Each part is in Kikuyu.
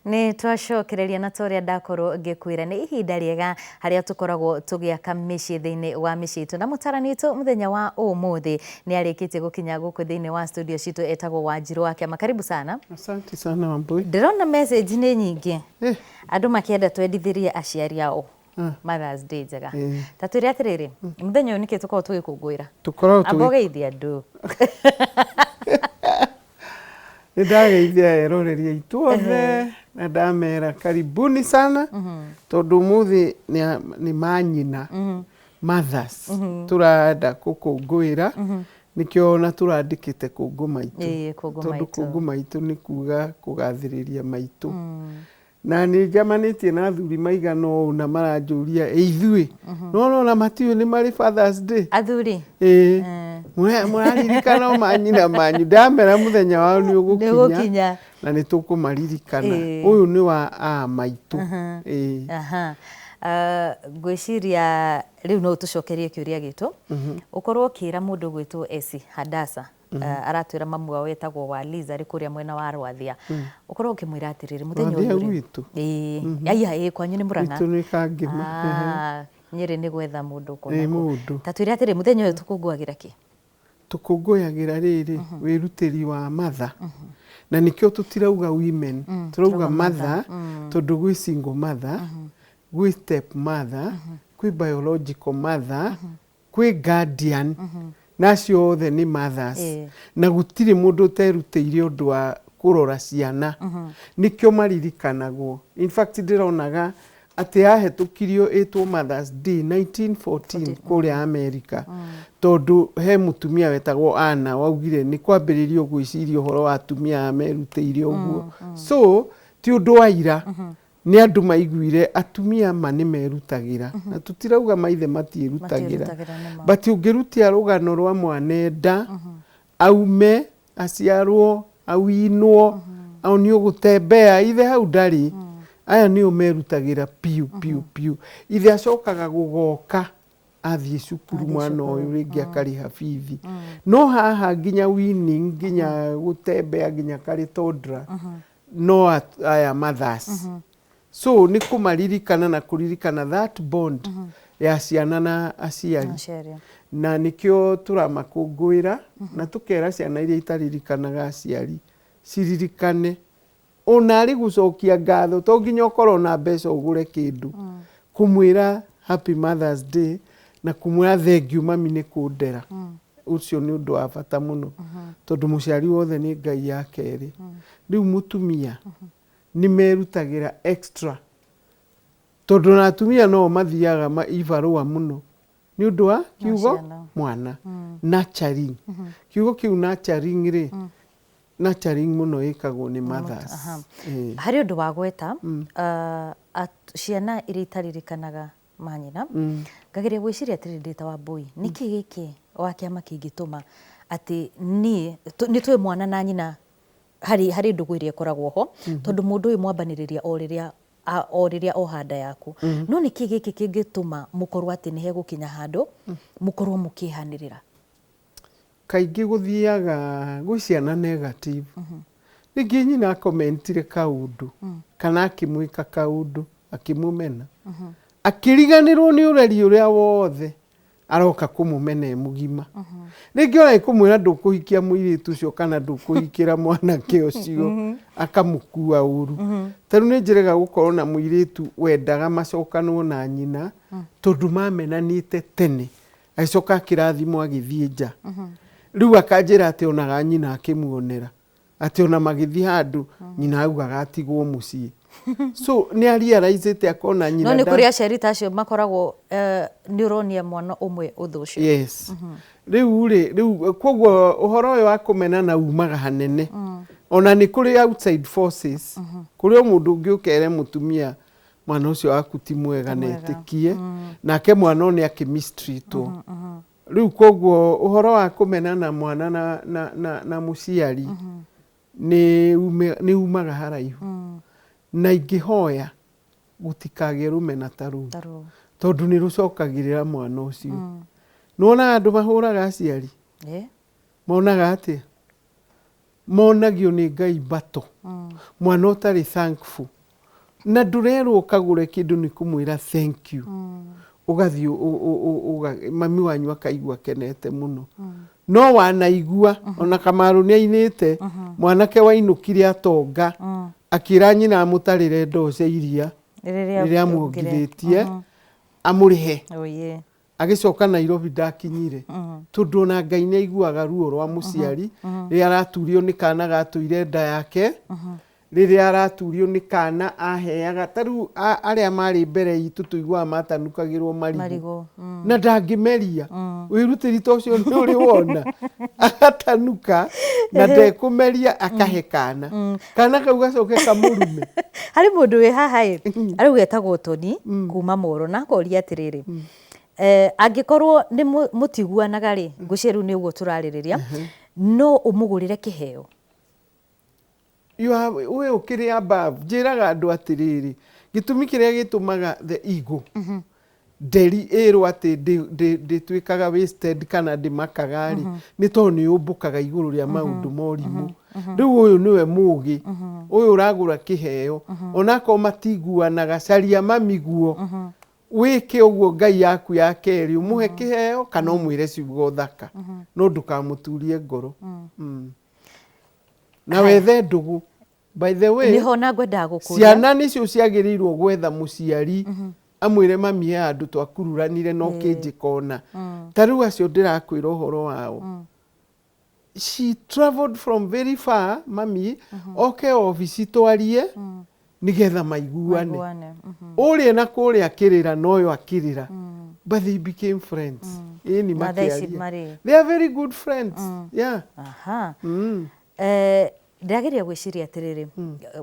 Nĩ twacokereria na ta ũrĩa ndakorwo ngĩkwĩra nĩ ihinda rĩega harĩa tũkoragwo tũgĩaka mĩciĩ thĩinĩ wa mĩciĩ itũ, na mũtarani witũ mũthenya wa ũmũthĩ nĩ arĩkĩtie gũkinya gũkũ thĩinĩ wa studio citũ, etagwo Wanjirũ wa Kĩama. Karibu sana. Asante sana, Wambui. Ndĩrona message nĩ nyingĩ, andũ makĩenda twendithĩrie aciari ao Mother's Day njega. Ta twĩre atĩrĩrĩ, mũthenya ũyũ nĩkĩ tũkoragwo tũgĩkũngũĩra? Tũkoragwo Amba ũgeithie andũ. Nĩ ndageithia eroreri aitũ othe na ndamera karibuni sana, tondũ ũmũthĩ nĩ manyina, mothers, tũrenda gũkũngũĩra. Nĩkĩo ona tũrandĩkĩte kũngũ maitũ. Ĩĩ, kũngũ Tondũ maitũ. Kũngũ maitũ nĩ kuga kũgathĩrĩria maitũ. Na nĩ njamanĩtie na athuri maigana ũũ na maranjũria, ĩ ithuĩ no ona matiũĩ nĩ marĩ Fathers Day. Athuri? Ĩĩ. Mũraririkana o manyina manyu? Ndamera mũthenya wao nĩ ũgũkinya. Ũgũkinya. Na nĩ tũkũmaririkana. Ũyũ nĩ wa a maitũ. Ĩĩ. Aha. Ah, ngwĩciria rĩu no ũtũcokerie kĩũria gitũ, ũkorwo ũkĩra mũndũ ũgwĩtwo Esi Hadasa, aratwĩra mamu wao etagwo wa Liz, arĩ kũrĩa mwena wa Rwathia, ũkorwo ũkĩmwĩra atĩrĩrĩ, mũthenya Rwathia ũyũ rĩ gwitũ? Ĩĩ, aya, ĩĩ, kwanyu nĩ Mũrang'a. Gwitũ nĩ Kangĩma. Ah, Nyĩrĩ nĩ gwetha mũndũ ũkona Ĩ kũ. Mũndũ. Ta twĩre atĩrĩ, mũthenya ũyũ tũkũngũagĩra kĩ? Tũkũngũyagĩra rĩrĩ, wĩrutĩri wa mother, na nĩkĩo tũtirauga women, tũrauga mother, tondũ gwĩ single mother, gwĩ step mother, kwĩ biological mother, kwĩ guardian, na acio othe nĩ mothers. Na gũtirĩ mũndũ ũterutĩire ũndũ wa kũrora ciana, nĩkĩo maririkanagwo. In fact, ndĩronaga atĩ yahetũkirio ĩtwo Mothers Day 1914 kũrĩa America, tondũ he mũtumia wetagwo Anna waugire nĩ kwambĩrĩrio gwĩciria ũhoro wa atumia aya merutĩire ũguo. So ti ũndũ wa ira, nĩ andũ maiguire atumia ma nĩ merutagĩra, na tũtirauga maithe matiĩrutagĩra. Matiĩrutagĩra, nĩ ma. But ũngĩrutia rũgano rwa mwanenda aume aciarwo, awinwo, onio gũtembea, ithe hau ndarĩ, aya nĩo merutagĩra piũ piũ piũ. Ithe acokaga gũgoka athiĩ cukuru, Athiĩ mwana cukuru. Ũyũ rĩngĩ akarĩha bithi, no haha nginya weaning, nginya gũtembea, nginya karĩ toddler, no aya mothers. So nĩ kũmaririkana na kũririkana that bond ya ciana na aciari. Aciari. Na nĩkĩo tũramakũngũĩra na tũkera ciana iria itaririkanaga aciari ciririkane, ona arĩ gũcokia ngatho. To nginya ũkorwo na mbeca ũgũre kĩndũ, kũmwĩra Happy Mother's Day na kũmwĩra thengiũ mami nĩ kũndera, ũcio nĩ ũndũ wa bata mũno, tondũ mũciari wothe nĩ Ngai ya kerĩ. Rĩu mũtumia nĩ merutagĩra extra, tondũ na atumia no mathiaga ibarũa mũno nĩ ũndũ wa kiugo ciana. Mwana nurturing, kiugo kĩu nurturing rĩ, nurturing mũno ĩkagwo nĩ mothers. Ĩĩ. Harĩ ũndũ wa gweta ciana iria itaririkanaga manyina, ngageria gwĩciria atĩrĩrĩ ndĩ ta Wambũi, nĩkĩ gĩkĩ wa kĩama kĩngĩtũma atĩ niĩ nĩ tũĩ mwana na nyina harĩ ndũgũ ĩrĩa ĩkoragwo ho, tondũ mũndũ ũyũ mwambanĩrĩria o rĩrĩa oha nda yaku, no nĩkĩ gĩkĩ kĩngĩtũma mũkorwo atĩ nĩ hegũkinya handũ mũkorwo mũkĩhanĩrĩra? Kaingĩ gũthiaga gwĩ ciana negative. Rĩngĩ nyina akomentire kaũndũ kana akĩmwĩka kaũndũ, akĩmũmena, akĩriganĩrwo nĩ ũreri ũrĩa wothe, aroka kũmũmena e mũgima. Rĩngĩ ona ĩkũmwĩra ndũkũhikia mũirĩtu ũcio kana ndũkũhikĩra mwanake ũcio, akamũkua ũru. Ta rĩu nĩ njĩrega gũkorwo na mũirĩtu wendaga macokanwo na nyina, tondũ mamenanĩte tene, agĩcoka akĩrathimwo agĩthiĩ nja. Rĩu akanjĩra atĩ onaga nyina akĩmuonera atĩ ona magĩthiĩ handũ nyina augaga atigwo mũciĩ. So nĩ arealizĩte akona nyina No nĩ kũrĩ aciari ta acio makoragwo nĩ ũronia mwana ũmwe ũthũ ũcio. Yes. Rĩu rĩ, rĩu koguo ũhoro ũyũ wa kũmenana umaga hanene. Ona nĩ kũrĩ outside forces, kũrĩ o mũndũ ũngĩ ũkere mũtumia mwana ũcio waku ti mwega, na mwega. Etĩkie nake mwana ũyũ nĩ akĩmistreatwo. Rĩu koguo ũhoro wa kũmenana mwana na mũciari nĩ umaga haraihu, na ingĩhoya gũtikagĩe rũmena ta rũu, Ta rũu. Tondũ nĩ rũcokagĩrĩra mwana ũcio. Nĩwonaga andũ mahũraga aciari? Monaga atĩa? Monagio nĩ Ngai mbato. Mwana ũtarĩ thankful na ndũrerwo ũkagũre kĩndũ nĩ kũmwĩra thank you, ũgathiĩ mami wanyu akaigua akenete mũno. No wanaigua ona Kamaru nĩ ainĩte mwanake wainũkire atonga, akĩra nyina amũtarĩre ndoo cia iria rĩrĩa rĩrĩa amuongithĩtie amũrĩhe. Oye. Agĩcoka Nairobi ndakinyire, tondũ ona Ngai nĩ aiguaga ruo rwa mũciari rĩrĩa araturio nĩ kana gatũire nda yake, rĩrĩa araturio nĩ kana aheaga. Ta rĩu arĩa marĩ mbere itũ tũiguaga matanukagĩrwo marigũ. Marigũ. Na ndangĩmeria wĩrutĩri ta ũcio nĩ ũrĩ wona agatanuka na ndekũmeria, akahe kana, kana kau gacoke kamũrume. Harĩ mũndũ wĩ haha ĩ arauga etagwo Toni kuma Moro, na akoria atĩrĩrĩ, angĩkorwo nĩ mũtiguanaga rĩ, ngwĩciria rĩu nĩ ũguo tũrarĩrĩria, no ũmũgũrĩre kĩheo? You are, we ũkĩrĩ above. Njĩraga andũ atĩrĩrĩ, gĩtũmi kĩrĩa gĩtũmaga the ego nderi ĩrwo atĩ ndĩtuĩkaga wasted kana ndĩmakaga rĩ, nĩ tondũ nĩ yũmbũkaga igũrũ rĩa maũndũ morimũ. Rĩu ũyũ nĩwe mũgĩ ũyũ ũragũra kĩheo, onakorwo matiguanaga, caria mamiguo wĩke ũguo Ngai yaku ya kerĩ, ũmũhe kĩheo kana ũmwĩre ciugo thaka, no ndũkamũturie ngoro. Na wethe ndũgũ, by the way. Nĩho na ngwendaga gũkũria. Ciana nĩcio ciagĩrĩirwo gwetha mũciari amwĩre, "Mami, he handũ twakururanire no kĩnjĩka ona." Ta rĩu acio ndĩrakwĩra ũhoro wao, she traveled from very far, mami oke obici twarie nĩgetha maiguane. Maiguane. Ũrĩa na kũrĩa akĩrĩra noyo akĩrĩra, but they became friends, ĩni. Na thaa ici makĩaria. Marĩ They are very good friends, yeah. Aha. Ndĩrageria gwĩciria atĩrĩrĩ,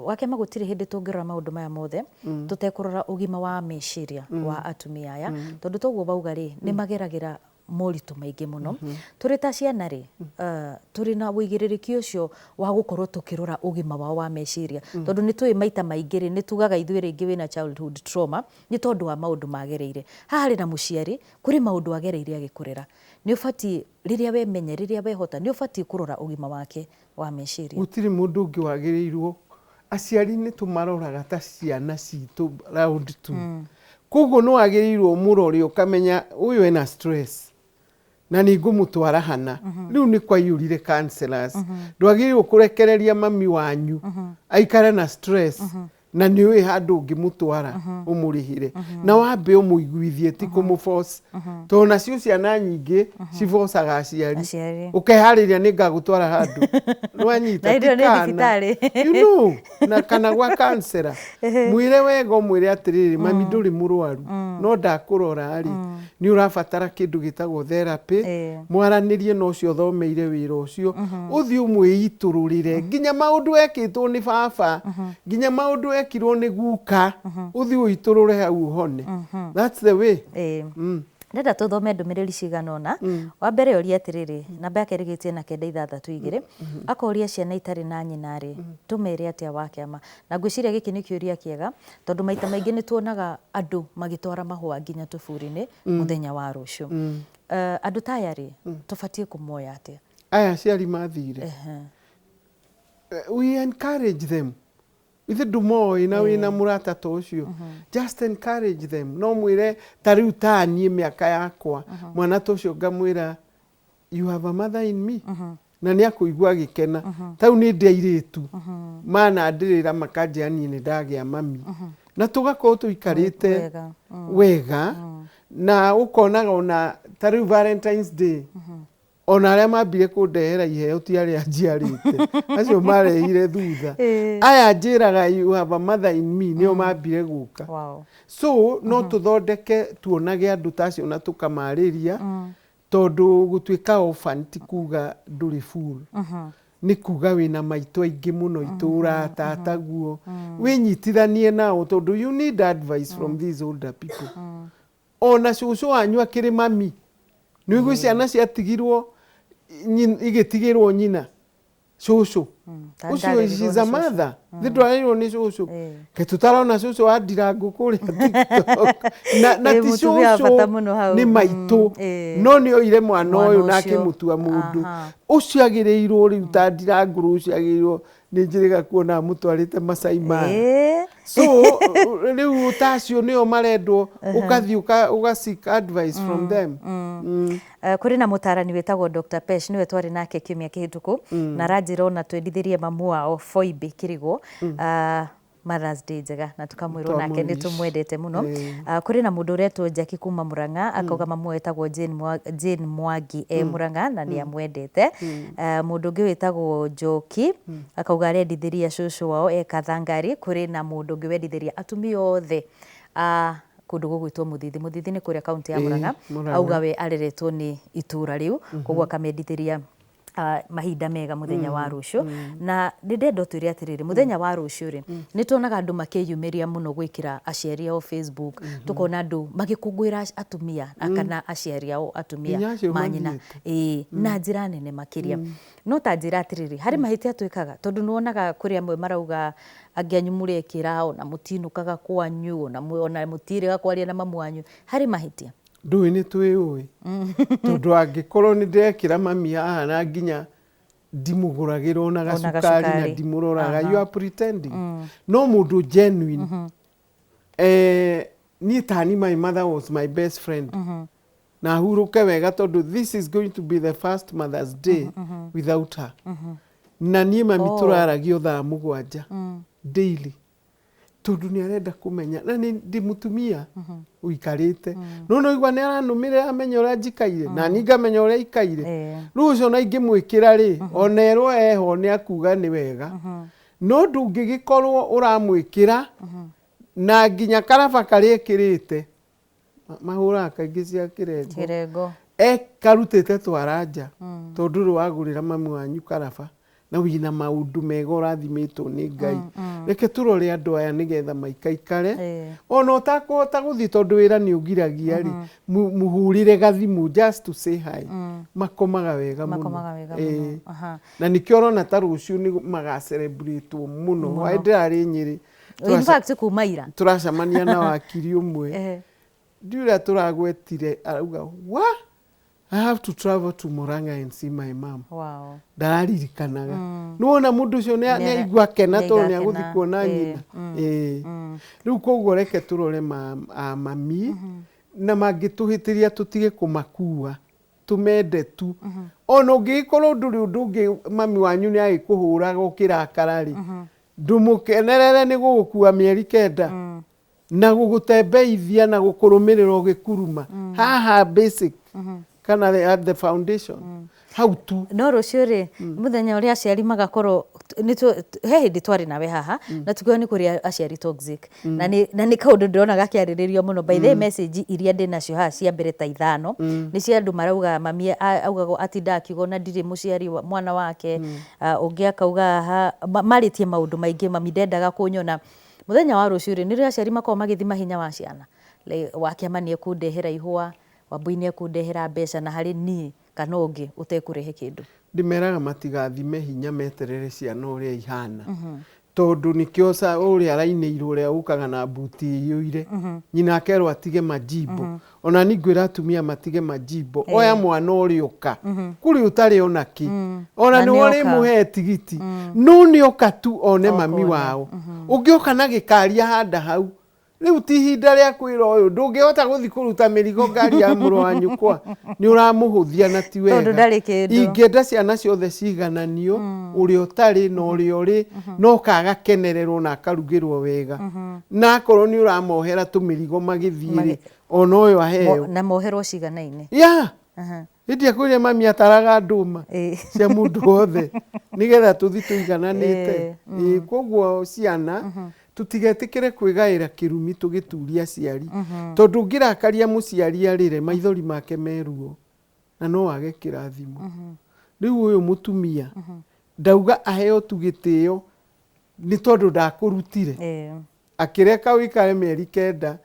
wakĩama gũtirĩ hĩndĩ tũngĩrora maũndũ maya mothe tũtekũrora ũgima wa meciria wa atumia aya, tondũ toguo bauga rĩ, nĩ mageragĩra moritũ maingĩ mũno. Tũrĩ ta ciana rĩ, tũrĩ na ũigĩrĩrĩki ũcio wa gũkorwo tũkĩrora ũgima wao wa meciria, tondũ nĩ tũĩ maita maingĩ rĩ, nĩ tugaga ithuĩ rĩngĩ wĩna childhood trauma nĩ tondũ wa maũndũ magereire. Haha harĩ na mũciari, kũrĩ maũndũ agereire agĩkũrĩra. Nĩ ũbatiĩ rĩrĩa wemenya, rĩrĩa wehota, nĩ ũbatiĩ kũrora ũgima wake wa meciria. Gũtirĩ mũndũ ũngĩ wagĩrĩirwo. Aciari nĩ tũmaroraga ta ciana citũ round two, koguo nĩ wagĩrĩirwo mũrore ũkamenya ũyũ ena stress na nĩ ngũmũtwara hana. Rĩu nĩ kwaiyũrire counselors. Ndwagĩrĩirwo kũrekereria mami wanyu aikare na stress na nĩ ũĩ handũ ũngĩmũtwara ũmũrĩhĩre na wambe ũmũiguithie, ti kũmũforce, tondũ nacio ciana nyingĩ cibocaga aciari. Aciari. Ũkeharĩria nĩ ngagũtwara handũ nĩwanyita. Na ti hĩndĩ ĩyo nĩ kana. thibitarĩ. Na kana gwa counselor, mwĩre wega, ũmwĩre atĩrĩrĩ, "Mami, ndũrĩ mũrwaru, no ndakũrora rĩ, nĩ ũrabatara kĩndũ gĩtagwo therapy." Mwaranĩrie na ũcio ũthomeire wĩra ũcio, ũthiĩ ũmwĩitũrũrĩre nginya maũndũ ekĩtwo nĩ baba, nginya maũndũ ekirwo nĩ guka, ũthiĩ ũitũrũre hau ũhone. That's the way. Ndenda tũthome ndũmĩrĩri cigana ũna. Wa mbere oria atĩrĩrĩ, namba yake ĩrĩgĩtie na 962, akoria, ciana itarĩ na nyina rĩ, tũmere atĩa wa kĩama? Na ngwĩciria gĩkĩ nĩ kĩũria kĩega, tondũ maita maingĩ nĩ tuonaga andũ magĩtwara mahũa nginya tũburi-inĩ mũthenya wa rũciũ. Andũ ta aya rĩ, tũbatiĩ kũmoya atĩa? Aya aciari mathire, we encourage them. Ithe ndũmoĩ na wĩna mũrata ta ũcio, just encourage them. No mwĩre ta rĩu ta niĩ mĩaka yakwa, mwana ta ũcio ngamwĩra, "You have a mother in me," na nĩ akũigua agĩkena. Tau nĩ ndĩ airĩtu manandĩrĩra makanjĩra, "Niĩ nĩ ndagĩa mami," na tũgakorwo tũikarĩte wega. Wega. Na ũkonaga ona ta rĩu Valentine's Day, ona arĩa mambire kũndehera iheo ti arĩa njiarĩte, acio marehire thutha. Aya njĩraga, "You have a mother in me," nĩo mambire gũka. So no tũthondeke tuonage andũ ta acio na tũkamarĩria, tondũ gũtuĩka orphan ti kuga ndũrĩ full, nĩ kuga wĩna maitũ aingĩ mũno itũra, tataguo wĩnyitithanie nao, tondũ you need advice from these older people. Ona cũcũ wanyu akĩrĩ mami, nĩ ũiguĩ ciana ciatigirwo igĩtigĩrwo nyina cũcũ. Ta Ũcio ndarerĩrwo she's a nĩ cũcũ. mother. Thĩ ndwarerirwo nĩ cũcũ. Eh. Ke tũtarona cũcũ wa ndirangũ kũrĩa TikTok. Na Ĩ, ti mũtumia wa cũcũ bata mũno hau. nĩ maitũ. Ĩ. No nĩ oire mwana Mwana ũyũ na ũcio. akĩmũtua mũndũ. Aha. Ũcio agĩrĩirwo rĩu ta ndirangũ rũcio agĩrĩirwo nĩ njĩrĩga kuona amũtwarĩte Masai Mara. Ĩ. So rĩu ta acio nĩo marendwo ũgathiĩ ũga seek advice from them. Kũrĩ na mũtarani wĩtagwo Dr. Pesh nĩwe twarĩ nake kiumia kĩhĩtũku na aranjĩra ona twendithĩrie mamu wao Phoebe Kĩrigũ Mother's Day njega na tũkamwĩrwo nake nĩ Twamũwish. tũmwendete mũno. Ĩĩ. Kũrĩ na mũndũ ũretwo Jackie kuma Murang'a akauga mamu wao etagwo Jane Mwangi e Murang'a na nĩ amwendete. Mũndũ ũngĩ wĩtagwo Njoki akauga arendithĩria cũcũ wao e Kathangari. Kũrĩ na mũndũ ũngĩ wendithĩria atumia othe a kũndũ gũgwĩtwo Mũthithi. Mũthithi nĩ kũrĩa kaunti ya Ĩĩ, Murang'a. Murang'a. Auga we areretwo nĩ itũra rĩu koguo akamendithĩria mahinda mega mũthenya wa rũciũ. Na nĩ ndenda ũtwĩre atĩrĩrĩ, mũthenya wa rũciũ rĩ, nĩ tuonaga andũ makĩyumĩria mũno gwĩkĩra aciari ao Facebook, tũkona andũ magĩkũngũĩra atumia kana aciari ao atumia Nginya acio manyina. mathiĩte. Ĩĩ, na njĩra nene makĩria. No ta njĩra atĩrĩrĩ, harĩ mahĩtia twĩkaga tondũ nĩ wonaga kũrĩ amwe marauga angĩ anyu mũrekĩra ona mũtinũkaga kwanyu, ona mũtiĩrĩga kwaria na mamu wanyu. Harĩ mahĩtia? Ndũĩ nĩ twĩũĩ. Tondũ angĩkorwo nĩ ndĩrekĩra mami haha na nginya ndimũgũragĩra ona Ona gacukari na gacukari. ndimũroraga, you are pretending. No mũndũ genuine. Niĩ tani my mother was my best friend. Na hurũke wega tondũ this is going to be the first Mother's Day without her. Na niĩ mami tũraragio thaa 7 daily. Tondũ nĩ arenda kũmenya na nĩ ndĩ mũtumia ũikarĩte. No no igua nĩ aranũmĩrĩra amenya ũrĩa njikaire na niĩ ngamenya ũrĩa aikaire. Rĩu ũcio ona ingĩmwĩkĩra rĩ, ona erwo eho nĩ akuga nĩ wega. No ndũngĩgĩkorwo ũramwĩkĩra na nginya karaba karĩa ekĩrĩte mahũraga kaingĩ cia kĩrengo. Kĩrengo. Ekarutĩte twara nja tondũ ndũrĩ wagũrĩra mami wanyu karaba na wĩna maũndũ mega ũrathimĩtwo nĩ Ngai. Reke tũrore andũ aya nĩgetha maikaikare. Ona ũtakũhota gũthiĩ tondũ wĩra nĩ ũgiragia rĩ, mũhũrĩre gathimũ just to say hi. Makomaga wega mũno. Makomaga wega mũno. Aha. Na nĩkĩo ũrona ta rũciũ nĩ magacelebrate mũno. Hwaĩ ndĩrarĩ Nyĩrĩ. In fact kuma ira. Tũracemania na wakiri ũmwe. Ndiũĩ ũrĩa tũragwetire arauga wa I have to travel to Murang'a and see my mom. Wow. Ndaririkanaga. Nĩ wona mũndũ ũcio nĩ aigua akena tondũ nĩ agũthiĩ kuona nyina. Rĩu koguo reke tũrore mami na mangĩtũhĩtĩria tũtige kũmakua tũmende tu. Ona ũngĩgĩkorwo ndũrĩ ũndũ ũngĩ mami wanyu nĩ agĩkũhũraga ũkĩrakara rĩ, ndũmũkenerere nĩ gũgũkua mĩeri 9 na gũgũtembeithia na gũkũrũmĩrĩra ũgĩkuruma. Haha basic kana at the foundation. Hau tu. No rũciũ rĩ, mũthenya ũrĩa aciari magakorwo he hĩndĩ twarĩ nawe haha na tukiuga nĩ kũrĩ aciari toxic. Na nĩ kaũndũ ndĩrona gakĩarĩrĩrio mũno. By the way, message iria ndĩ nacio haha cia mbere ta 5 nĩ cia andũ marauga mami augagwo atindaga akiuga ona ndirĩ mũciari wa mwana wake. Ũngĩ akauga haha marĩtie maũndũ maingĩ, mami ndendaga kũnyona. Mũthenya wa rũciũ rĩ, nĩrĩo aciari makoragwo magĩthima hinya wa ciana. Wa kĩama nĩ ekũndehera ihũa, Wambui nĩ ekũndehera mbeca na harĩ niĩ kana ũngĩ ũtekũrehe kĩndũ. Ndĩmeraga matigathime hinya meterere ciana ũrĩa ihana. Tondũ nĩkĩo ũrĩa arainĩirwo ũrĩa ũkaga na mbuti ĩiyũire. Nyina akerwo atige majimbo. Ona niĩ ngwĩra atumia matige majimbo. Oya mwana ũrĩa ũka. Kũrĩ ũtarĩ ona kĩ. Ona Na nĩwe nĩoka. ũrĩmũhe tigiti. No nĩoka tu one mami Okone. wao. Ũngĩoka na gĩkari ahanda hau. Rĩu ti ihinda rĩa kwĩra ũyũ, ndũngĩhota gũthiĩ kũruta mĩrigo ngari ya mũrũ wa nyũkwa. Nĩ ũramũhũthia na ti wega. Tondũ ndarĩ kĩndũ. Ingĩenda ciana ciothe cigananio, ũrĩa ũtarĩ na ũrĩa ũrĩ, no kagakenererwo na akarugĩrwo wega. Na akorwo nĩ ũramohera tũmĩrigo magĩthiĩ rĩ, ona ũyũ aheo. Na moherwo ciganaine. Ya. Hĩndĩ ĩrĩa kwĩrĩa mami ataraga ndũma cia mũndũ wothe nĩgetha tũthiĩ tũigananĩte. Koguo ciana tũtigetĩkĩre kwĩgaĩra kĩrumi tũgĩturia aciari. Tondũ ũngĩrakaria mũciari arĩre maithori make meruo na no age kĩrathimo. Rĩu ũyũ mũtumia ndauga aheo tu gĩtĩo nĩ tondũ ndakũrutire. Akĩreka ũikare mĩeri 9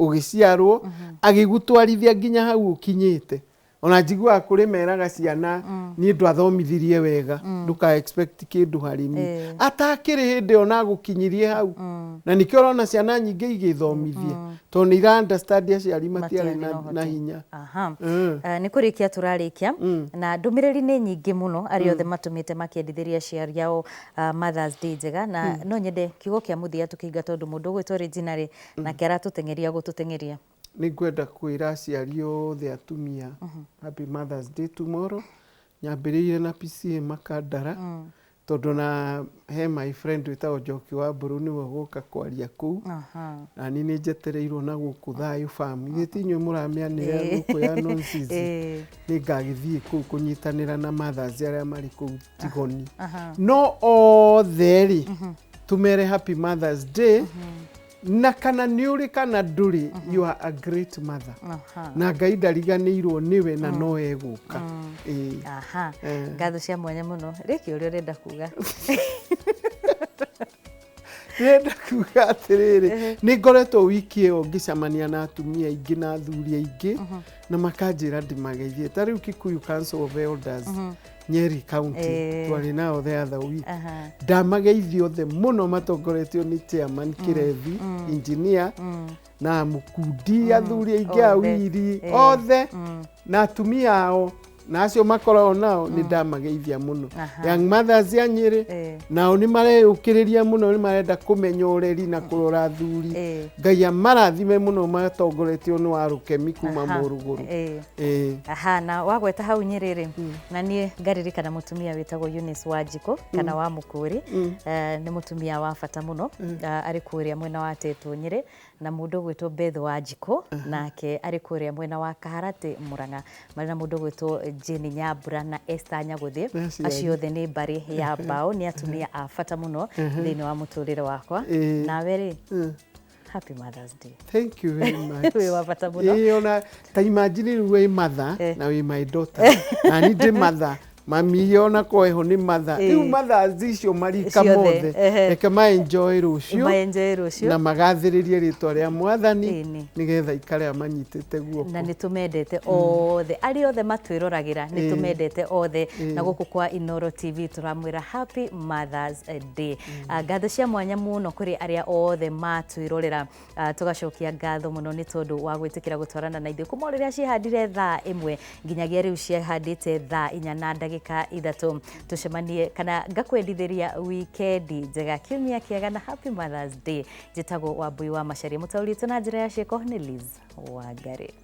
ũgĩciarwo, agĩgũtwarithia nginya hau ũkinyĩte. Ona njiguaga kũrĩ meraga ciana, niĩ ndwathomithirie wega, ndũka expect kĩndũ harĩ niĩ. Atakĩrĩ hĩndĩ ĩyo na agũkinyirie hau, na nĩkĩo ũrona ciana nyingĩ igĩthomithia, tondũ nĩ ira understand aciari matiarĩ na hinya. Aha. Nĩ kũrĩkia tũrarĩkia na ndũmĩrĩri nĩ nyingĩ mũno, arĩa othe matũmĩte makĩendithĩria aciari ao Mother's Day njega, na no nyende kiugo kĩa mũthia tũkĩhinga, tondũ mũndũ ũgwĩtwo Regina rĩ, nake aratũteng'eria gũtũteng'eria. Nĩ ngwenda kwĩra aciari othe atumia happy Mother's Day tomorrow. Nyambĩrĩire na PCA Makandara, tondũ na he my friend wĩtagwo Njoki wa Mbũrũ, nĩwe ũgũka kwaria kũu. Na niĩ nĩ njetereirwo na gũkũ Thayũ Farm. Ithuĩ ti inyuĩ mũramĩanĩrĩra gũkũ ya nonsense. Nĩ ngagĩthiĩ kũu kũnyitanĩra na mothers arĩa marĩ kũu Tigoni. No othe rĩ, tũmere happy Mother's Day, na kana nĩ ũrĩ kana ndũrĩ, you are a great mother. Na Ngai ndariganĩirwo nĩwe na no egũka. Ĩĩ. Aha. Ngatho cia mwanya mũno. Rĩki ũrĩa ũrenda kuga. Ndĩrenda kuga atĩrĩrĩ, nĩ ngoretwo wiki ĩyo ngĩcemania na atumia aingĩ na athuri aingĩ, na makanjĩra ndĩmageithie. Ta rĩu Kikuyu Council of Elders, Nyeri County, twarĩ nao the other week. Ndamageithia othe mũno, matongoretio nĩ chairman Kĩrethi engineer na Mũkundi, athuri aingĩ a Othe. Wiri othe na atumia ao na acio makoragwo nao, nĩ ndamageithia mũno. Young mothers ya Nyĩrĩ nao nĩ mareyũkĩrĩria mũno, nĩ marenda kũmenya ũreri na kũrora athuri. Ngai amarathime mũno, matongoretio nĩ wa Rũkemi kuma Mũrũgũrũ. Aha, na wagweta hau Nyĩrĩ rĩ, na niĩ ngaririkana mũtumia wĩtagwo Eunice Wanjikũ kana wa Mũkũri. Nĩ mũtumia wa bata mũno, arĩ kũrĩa mwena wa Tetũ Nyĩrĩ, na mũndũ ũgwĩtwo Beth Wanjikũ nake arĩ kũrĩa mwena wa Kaharatĩ Mũrang'a, marĩ na mũndũ ũgwĩtwo Jane Nyambura na Esther Nyagũthĩ. Aciari. Acio othe nĩ mbarĩ ya Mbao, nĩ atumia a bata mũno thĩinĩ wa mũtũrĩre wakwa. Nawe rĩ, happy Mother's Day. Thank you very much. Wĩ wa bata mũno. Ĩĩ, ona ta imagine rĩu wĩ mother na wĩ my daughter, na ni ndĩ mother, mami ona kweho nĩ mother. Rĩu mothers icio marika Ciothe, mothe, reke ma enjoy rũciũ maenjoy rũciũ na magathĩrĩrie rĩtwa rĩa Mwathani, nĩgetha ikare amanyitĩte guoko. Na nĩ tũmendete othe, arĩa othe matwĩroragĩra, nĩ tũmendete othe, na gũkũ kwa Inoro TV tũramwĩra happy Mother's Day. Ngatho cia mwanya mũno kũrĩ arĩa othe matwĩrorera. Tũgacokia ngatho mũno nĩ tondũ wa gwĩtĩkĩra gũtwarana na ithuĩ kuma o rĩrĩa ciĩhandire thaa 1 nginyagia rĩu ciĩhandĩte thaa 4 na ndagĩka 3. Tũcemanie kana ngakwendithĩria wikendi njega, kiumia kĩega na happy Mother's Day. Njĩtagwo Wambui wa Macaria, mũtaũri witũ na njĩra ya ciĩko nĩ Liz Wangari.